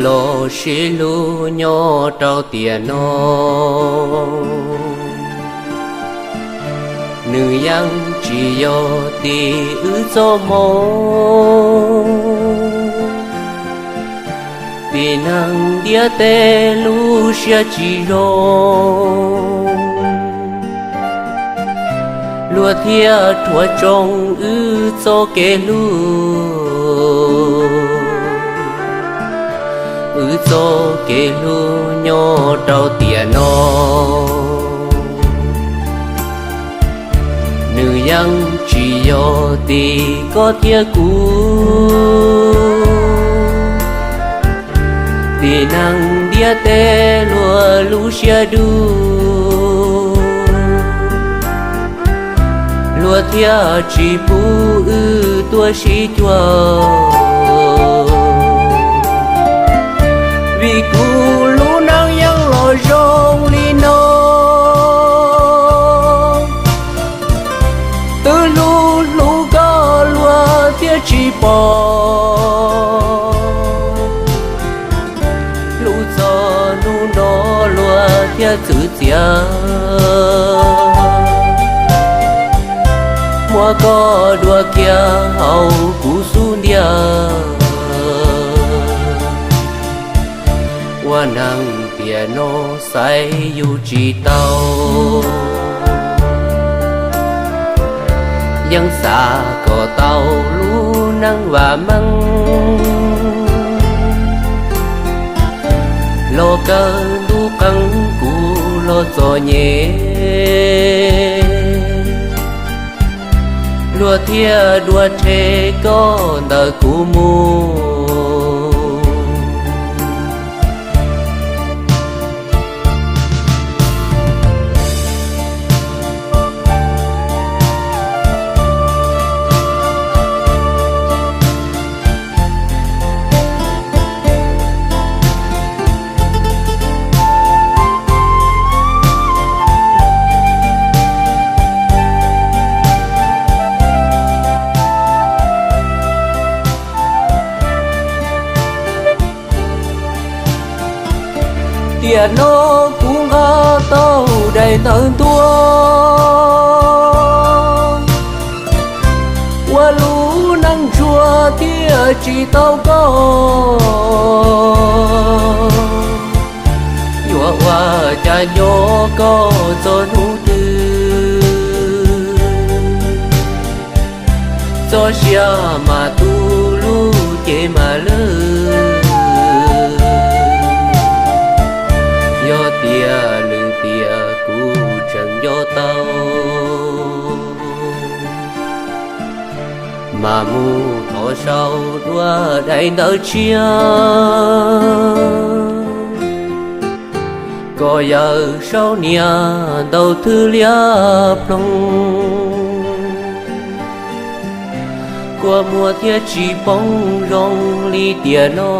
los sib hlub nyob rau tiam no. Nws yeej tsis yog tim wb txoj hmoo, tim neeg ntiaj teb lub siab tsis zoo, luag thiaj rhuav tsoo wb txoj kev hlub. Wb txoj kev hlub nyob rau tiam no, nws yeej tsis yog tim koj thiab kuv, tim neeg ntiaj teb luag lub siab dub, luag thiaj tsis pub wb tuaj sib cuag. Vim kuv lub neej yeej los zoo li no, twb hlub hlub koj luag thiaj tsis pom, hlub txog hnub no luag thiaj txwv txiav. Muab koj dua kiag hauv kuv xub ntiag, ua neeg tiam no xaiv yus tsis tau, yeej xav kom tau lub neej vam meej, los kawg ntuj qees kuv los txom nyem, luag thiaj dua rhe koj ntawm kuv mus. Tiam no kuv nqa tau daim ntawv ntuaj, ua lub neej ntsuag thiaj tsis tau koj. Yuav ua cas nyob koj txog hnub twg, txoj sia mas tu lub cev mas lwj. Yog tias lwm tiam kuv tseem nco tau, mas mus thov sau dua daim ntawv tshiab kom yawm saub nias ntaus thwj liab ploog, kua muag thiaj tsis poob zoo li tiam no.